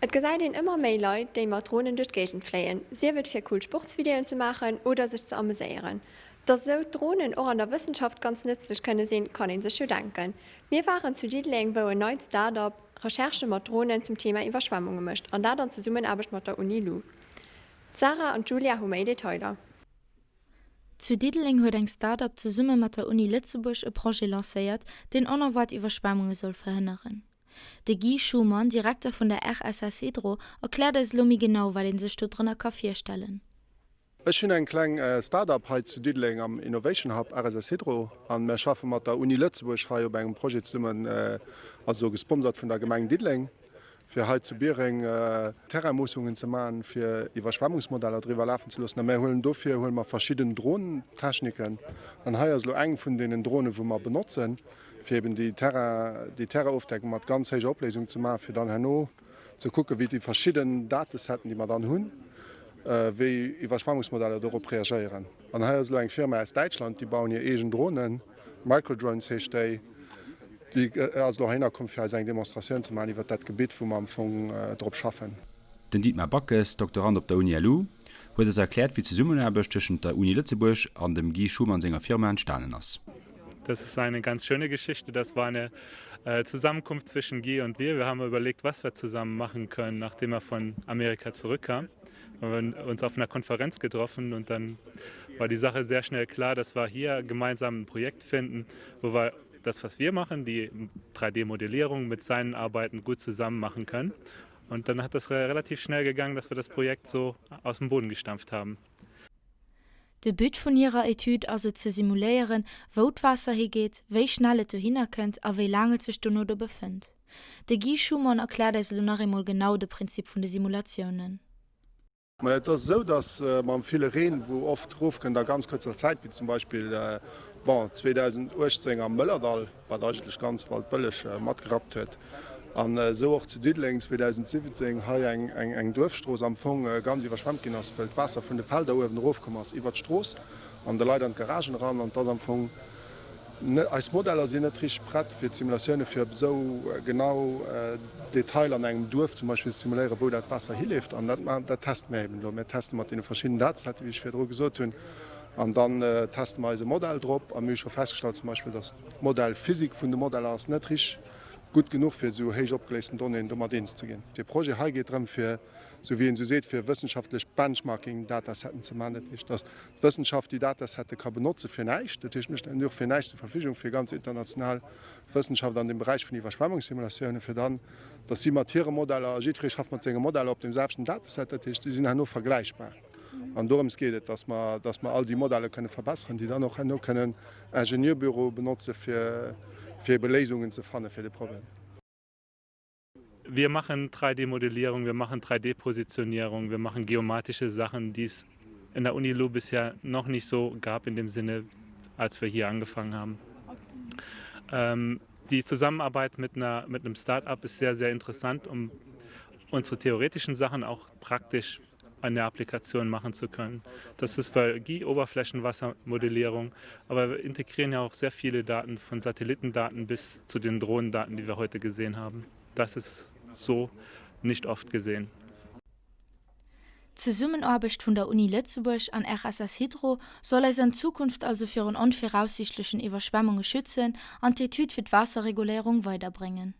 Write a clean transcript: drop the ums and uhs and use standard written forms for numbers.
Et gesäit een ëmmer méi Leit, déi mat Dronen duerch d'Géigend fléien, sief et fir cool Sportsvideoen ze maachen oder sech ze ameséieren. Dass esou d'Dronen och an der Wëssenschaft ganz nëtzlech kënne sinn, kann ee sech jo denken. Mir waren zu Diddeleng, wou en neit Start-up Recherchë mat Dronen zum Thema Iwwerschwemmunge mécht, an dat an Zesummenaarbecht mat der Uni-Lu. D'Sarah an d'Julia hu méi Detailer. Zu Diddeleng huet eng Start-up zesumme mat der Uni Lëtzebuerg e Projet lancéiert, deen onerwaart Iwwerschwemmunge soll verhënneren. De Guy Schumann, Direkter vun der RSS Hydro, erkläert eis elo méi genau, wat ee sech do drënner ka virstellen. Ech hunn eng kleng Start-up hei zu Diddeleng am Innovation Hub, RSS Hydro, an mär schaffe mat der Uni Lëtzebuerg hei op engem Projet zesummen, also gesponsert vun der Gemeng Diddeleng. fir hei zu Biereng Terrainmoossungen ze maachen, fir Iwwerschwemmungsmodeller driwwer lafen ze loossen. A mär huelen dofir huele mer verschidden Dronentechniken. An hei ass elo eng vun deenen Dronen, wou mer benotzen, fir eben déi Terrain, déi Terrainofdeckung mat ganz héijer Opléisung ze maachen, fir dann herno ze kucken, wéi déi verschidden Datesetten, déi mer dann hunn, wéi Iwwerschwemmungsmodeller dorop reagéieren. An hei ass elo eng Firma aus Däitschland, déi bauen hir eegen Dronen. Microdrones heescht déi. Déi ass elo heihinner komm, fir eis eng Demonstratioun ze maachen iwwert dat Gebitt, wou mer am Fong drop schaffen. Den Dietmar Backes, Doktorand op der Uni LU, huet eis erkläert, wéi d'Zesummenaarbecht tëschent der Uni Lëtzebuerg an dem Guy Schumann senger Firma entstanen ass. Das ist eine ganz schöne Geschichte. Das war eine Zusammenkunft zwischen Guy und wir. Wir haben überlegt, was wir zusammen machen können, nachdem er von Amerika zurückkam. Wir haben uns auf einer Konferenz getroffen und dann war die Sache sehr schnell klar, dass wir hier gemeinsam ein Projekt finden, wo wir das, was wir machen, die 3D-Modellierung mit seinen Arbeiten gut zusammen machen können. Und dann hat das relativ schnell gegangen, dass wir das Projekt so aus dem Boden gestampft haben. De But vun hirer Etüd ass et ze simuléieren, wou d'Waasser higeet, wéi schnell et dohinner kënnt a wéi laang et sech dono do befënnt. De Guy Schumann erkläert eis elo nach eemol genau de Prinzip vun de Simulatiounen. Majo, et ass esou, datt mam ville Reen, wou oft erofkënnt a ganz kuerzer Zäit, wéi zum Beispill, bon, 2018 am Mëllerdall, wat eigentlech ganz Waldbëlleg matgerappt huet, an esou och zu Diddeleng 2017 hei eng Duerfstrooss am Fong ganz iwwerschwemmt ginn ass, well d'Waasser vun de Felder uewen erofkomm ass iwwert d'Strooss an de Leit an d'Garagen eran. An et ass am Fong Eis Modeller sinn net richteg prett fir d'Simulatioune fir op esou genau Detailer an engem Duerf zum Beispill ze simuléieren, wou dat Waasser hileeft. An dat dat teste mir eben elo. Mir teste mat deene verschiddenen Datesetten, wéi ech virdru gesot hunn. An dann teste mer eise Modell drop. A mir hu scho festgestallt zum Beispill, datt d'Modellphysik vun de Modeller ass net richteg gutt genuch, fir esou héich opgeléisten Donnéeën domat eens ze ginn. Dee Projet hei geet drëm fir, esou wéi een esou seet, fir wëssenschaftlech Benchmarking-Datasetten ze maachen. Dat heescht, datt d'Wëssenschaft déi Datasette ka benotze fir näischt, dat heescht mir stellen déi och fir näischt zur Verfügung fir ganz international Wëssenschaft an dem Beräich vun Iwwerschwemmungssimulatiounen, fir dann, datt si mat hire Modeller, jiddweree schafft mat senge Modeller op deem selwechten Dataset, dat heescht si sinn herno vergläichbar. An dorëms geet et, datt mer, datt mer all déi Modelle kënne verbesseren, déi dann och herno kënnen Ingenieurbüroe benotze fir, fir ebe Léisungen ze fanne fir de Problem. Wir machen 3D-Modellierung, wir machen 3D-Positionierung, wir machen geomatische Sachen, die es in der Uni Lu bisher noch nicht so gab in dem Sinne, als wir hier angefangen haben. Ähm, die Zusammenarbeit mit, einer, mit einem Start-up ist sehr, sehr interessant, um unsere theoretischen Sachen auch praktisch an der Applikation machen zu können. Das ist bei GI-Oberflächenwassermodellierung, aber wir integrieren ja auch sehr viele Daten von Satellitendaten bis zu den Drohnendaten, die wir heute gesehen haben. Das ist so nicht oft gesehen. D'Zesummenaarbecht vun der Uni Lëtzebuerg an RSS Hydro soll eis an Zukunft also virun onviraussiichtlechen Iwwerschwemmunge schützen an d'Etüd fir d'Waasserreguléierung weiderbréngen.